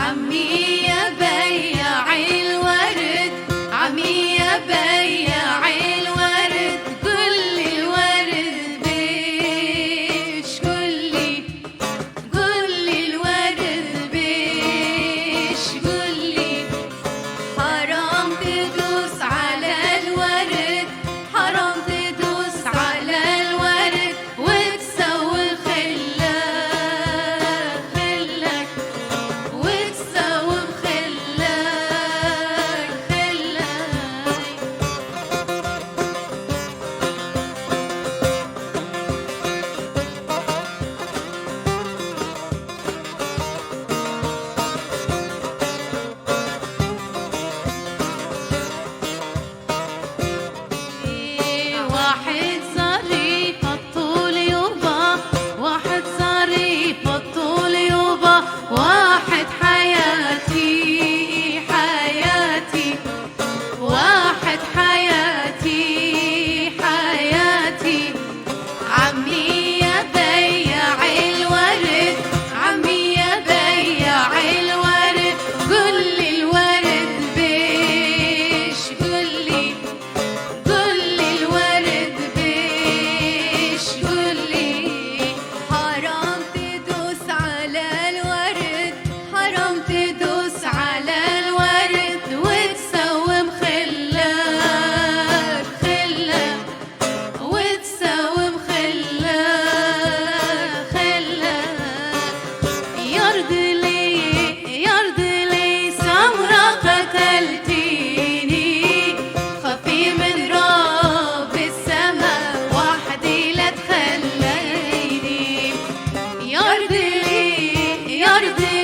عمي يا بياع الورد، عمي يا بياع الورد، كل الورد بيش، كلي كل الورد بيش، كلي حرام تدوس على الورد، حرام تدوس على الورد وتسوي خلك خلك، وتسوي خلك خلك. واحد ظريف الطول يوبا، واحد ظريف الطول يوبا، واحد حياتي حياتي، واحد حياتي حياتي. عمي يا بياع الورد، عمي يا بياع الورد، كل الورد بيش، كلي كل الورد بيش، كلي حرام تدوس على الورد، حرام تدوس على الورد وتسوم خلاك خلاك، وتسوم خلاك خلاك. يرضي لي يرضي لي سمرة قتلتيني، خافي من رب السما وحدي لا تخليني. يرضي لي يرضي